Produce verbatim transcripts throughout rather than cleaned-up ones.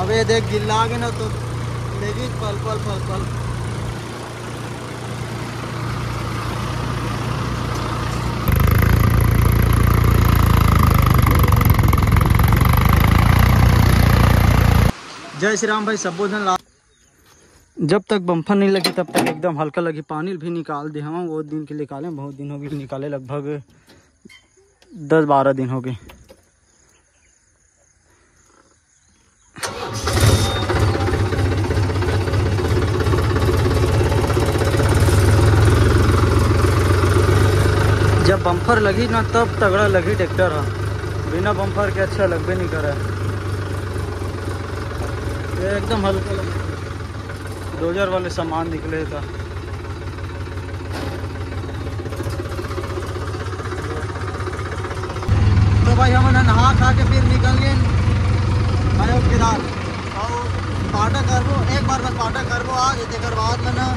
अबे ये देख, गिल्ला आगे ना तो लेगी पल पल पल पल। जय श्री राम भाई, सबो झन ला-, जब तक बम्फर नहीं लगी तब तक एकदम हल्का लगी। पानी भी निकाल दे हम, वो दिन के निकाले, बहुत दिन हो गए निकाले, लगभग दस बारह दिन हो गए। जब बम्फर लगी ना तब तगड़ा लगी ट्रैक्टर हा, बिना बम्फर के अच्छा लगबे नहीं करे। ये एकदम हल्का लगे, डोजर वाले सामान निकले था। तो भाई हमन ह नहा खा के फिर निकल गए भाई केदार। और पाटा करबो, एक बार बस पाटा करबो आज, तेकर बाद में ना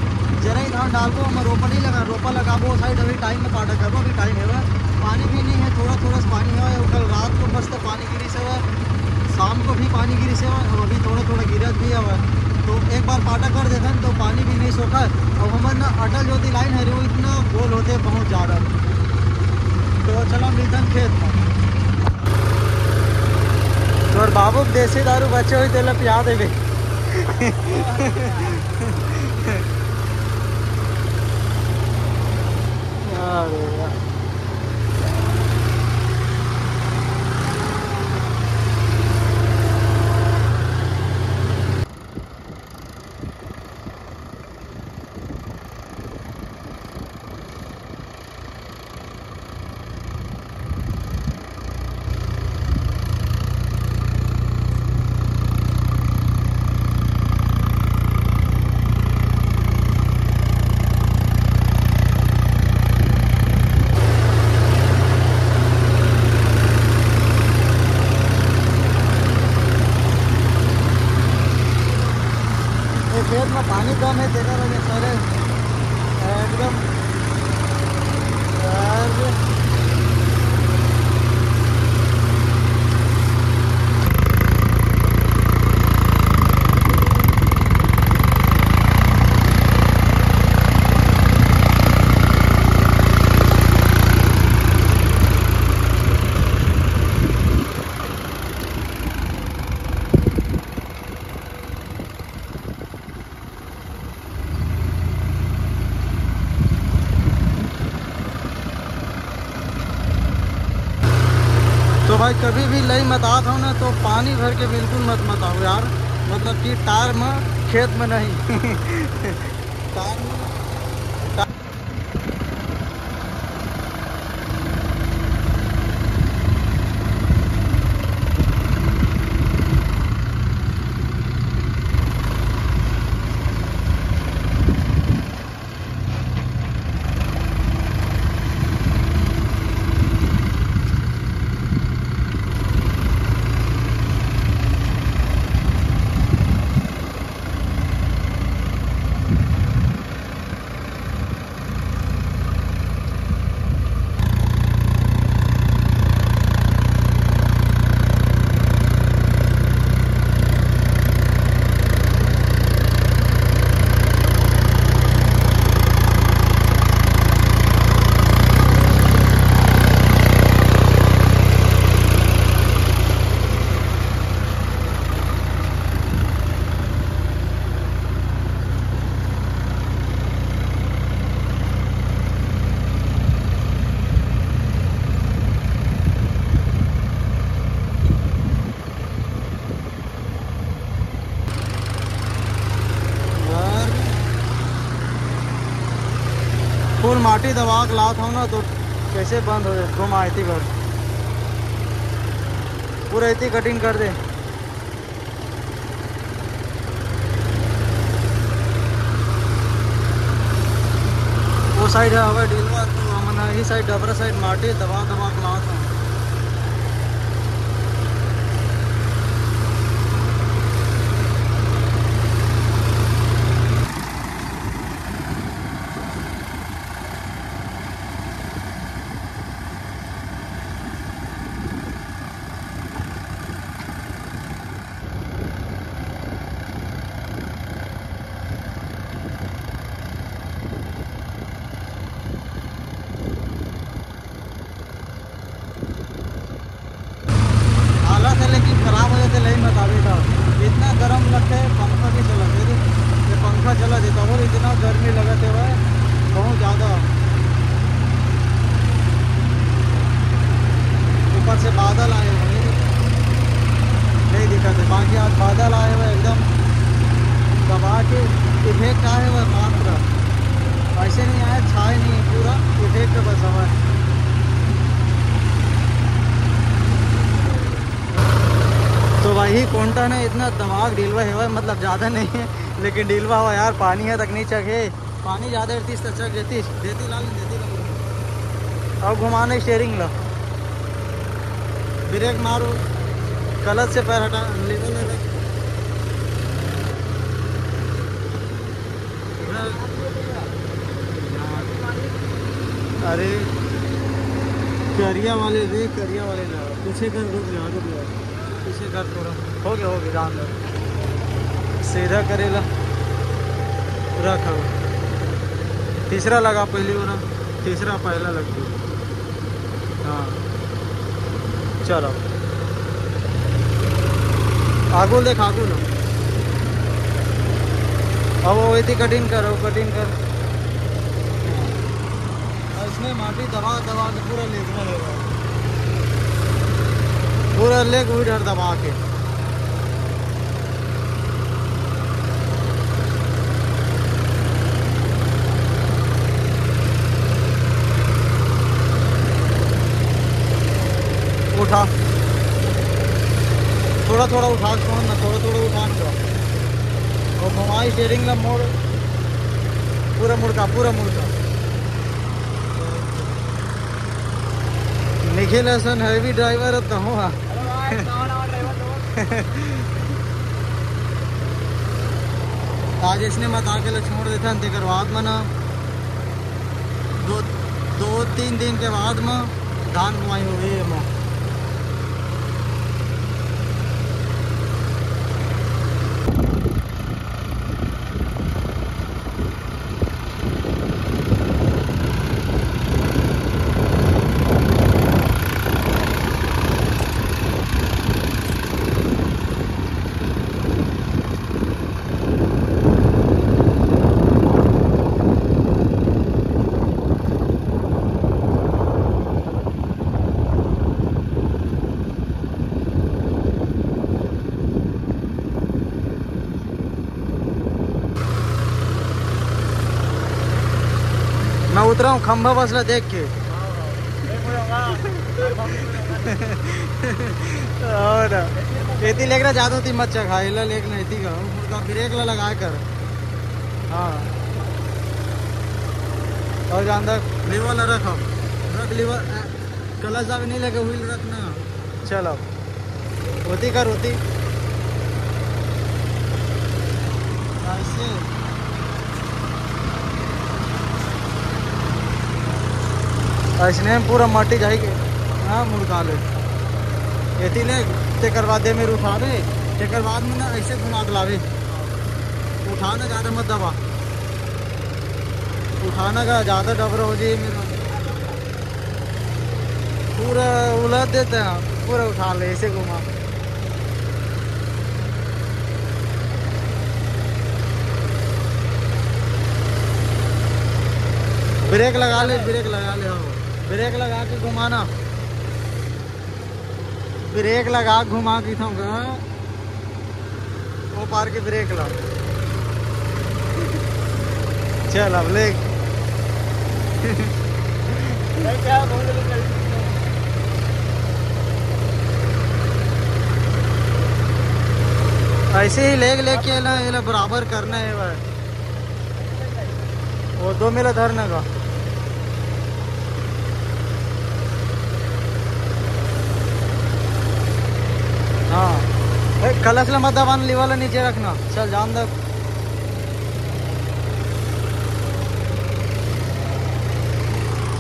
जरई धान डालबो, हम रोपा नहीं लगा, रोपा लगाबो साइड। अभी टाइम में पाटा करबो, अभी टाइम है, पानी भी नहीं है, थोड़ा थोड़ा सा पानी है। कल रात को मस्त पानी गिरी से, शाम को भी पानी गिरी से, और अभी थोड़ा थोड़ा गिरत भी है। तो एक बार पाटा कर देथन तो पानी भी नहीं सोखत। और हमर ना अटल ज्योति लाइन है, वो इतना गोल होते बहुत ज़्यादा। तो चलो मिलथन खेत में। तोर बाबू के देसी दारू बचे हुई तेला पिया देबे। अरे यार। ये खेत में पानी कम है, तेरा लगे सारे एकदम यार। तो भाई, कभी भी लई मतात हो ना, तो पानी भर के बिल्कुल मत मताओ यार। मतलब कि टायर में, खेत में नहीं। टायर में। फुल माटी दबा के लात हव ना, तो कैसे बंद हो जाए? घुमा एती भर, पूरा एती कटिंग कर दे। वो साइड है हवा डीलवा, तो हमन इही साइड डबरा साइड माटी दबा दबा के लात हव। आज बादल आए हुए एकदम दबा के, इफेक्ट आए हुए मात्र, ऐसे नहीं आया, छाए नहीं, पूरा इफेक्ट बस हुआ है। तो भाई कोंटा ना इतना दबा के ढीलवा हेवा, मतलब ज़्यादा नहीं है लेकिन ढीलवा हुआ यार, पानी है तक नहीं चघे। पानी ज़्यादा रहती तो चघ देती, देती लाल देती लाल। अब घुमाना स्टीयरिंग ला, ब्रेक मारो, क्लच से पैर हटा, लेवल है। अरे करिया वाले रे, करिया वाले ना, पीछे कर, रुक जा, रुक जा, पीछे कर थोड़ा। हो गया, हो गया, जान दो। सीधा करेला, रख। तीसरा लगा, पहली वाला, तीसरा पहला लग गया। हाँ, चलो, आगू देख, आगू लो। अब वो इतनी कटिंग कर, वो कटिंग कर। इसमें माटी दबा दबा के पूरा लेगना है, पूरा लेग उधर दबा के। उठा, थोड़ा थोड़ा उठा, छोड़ ना, थोड़ा थोड़ा उठा ना। और घुमाई स्टीयरिंग ला, मोड़, पूरा मुड़का, पूरा मुड़का। निखिल असन हैवी ड्राइवर अब तो हो। आज इसने मत आके ले छोड़ देता, तेकर बाद में ना दो, दो तीन दिन के बाद में धान बुआई हो गई है। मैं उतरा हूँ खंभा बस ला देख के। और एती लेकरा जादू ती मत चखा, एला लेक नहीं थी का, उनका ब्रेक ला लगा कर। हाँ, और जानदा लीवर ला रख, रख लीवर, क्लच अभी नहीं लगे, व्हील रखना। चल अब होती कर होती। ऐसे, ऐसने में पूरा माटी जाएगी। हाँ, मुड़का ले। एती ले, तेकर बाद दे मेरे उठा दे, तेकर बाद में ना ऐसे घुमा के लावे। उठा ना, ज़्यादा मत दबा। उठाना का ज़्यादा डबर हो जाए मेरा। पूरा उलट देते हैं, पूरा उठा ले, ऐसे घुमा। ब्रेक लगा ले, ब्रेक लगा ले, हाँ। ब्रेक लगा के घुमाना। ब्रेक लगा के घुमा के था। वो पार के ब्रेक ला। चल अब ले। ऐसे ही लेग लेके ना, ये ला बराबर करना है भाई। वो दो मेला धरने का। हाँ, ए, क्लच ला मत दबाना, लीवर ला नीचे रखना। चल, जान दे।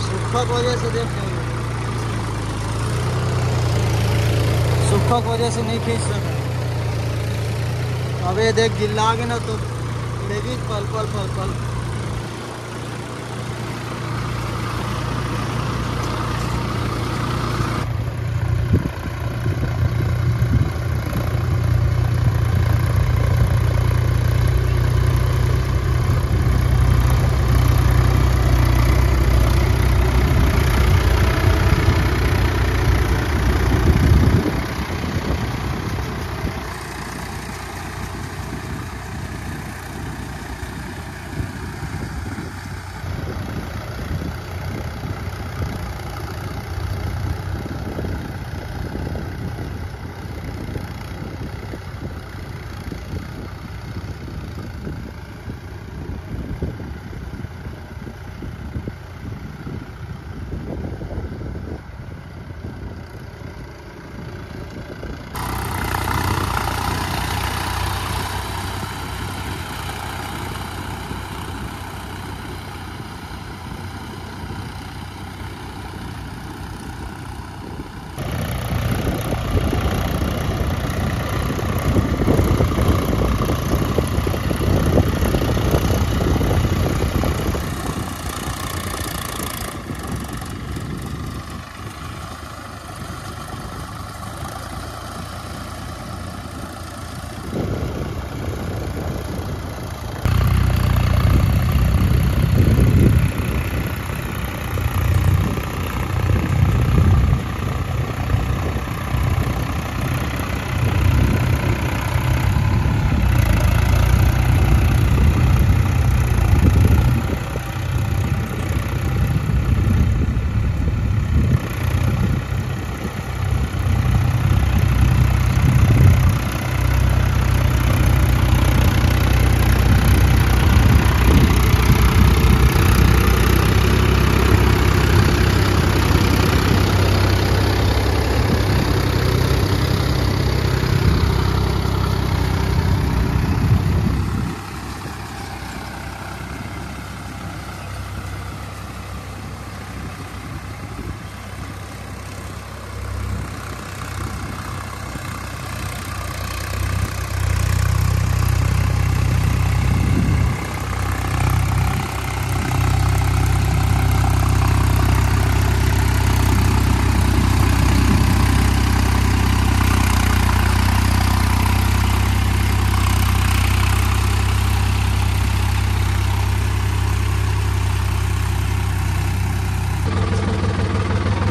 सूखा की वजह से देख, सूखा की वजह से नहीं खींच सका। अब ये देख, गिल्ला आ गया ना, तो लेगी पल पल पल पल।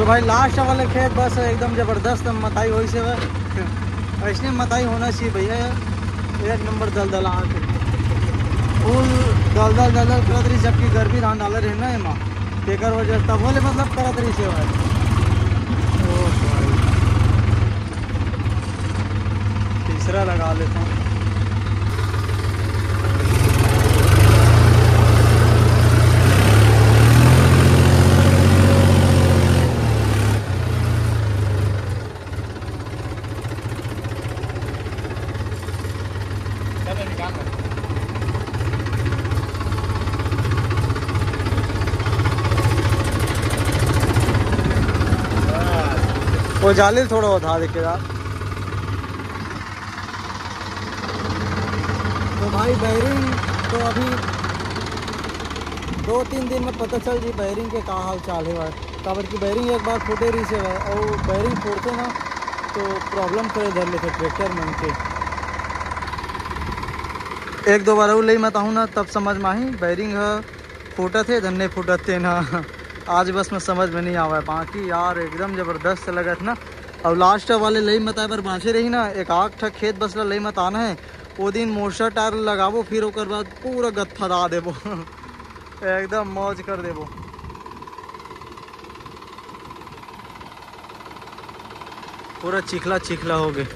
भाई, लास्ट वाले खेत बस एकदम जबरदस्त मताई होइस हे। ऐसने मताई होना चाहिए भैया, एक नंबर दलदला आके। फुल दलदल दलदल करत रही, जबकि गर्मी धान डाले रहे ना एमा, तेकर वजह से तब बोले मतलब करत रही से भाई। ओ भाई, तीसरा लगा लेता हूँ। वो जाले थोड़ा उठा दे के यार। तो भाई, बैरिंग तो अभी दो तीन दिन में पता चल जी बैरिंग के का हाल चाल हे भाई। काबर कि बैरिंग एक बार फूटे रहिस हे भाई, अउ बैरिंग फोड़ते ना तो प्रॉब्लम करे धर लेथे ट्रैक्टर मन के। एक दो बार अउ लई मताहूँ ना, तब समझ में आही बैरिंग ह फूटत हे धन्ने फूटत हे ना। आज बस में समझ में नहीं आवा है, बाकी यार एकदम जबरदस्त लगत ना। अउ लास्ट वाले लई मताए बर बाँचे रही ना, एक आध ठक खेत बस ला लई मताना है। वो दिन मोस्टर टायर लगाबो, फिर ओकर बाद पूरा गत्था दा देबो। एकदम मौज कर देबो। पूरा चिखला चिखला हो गए।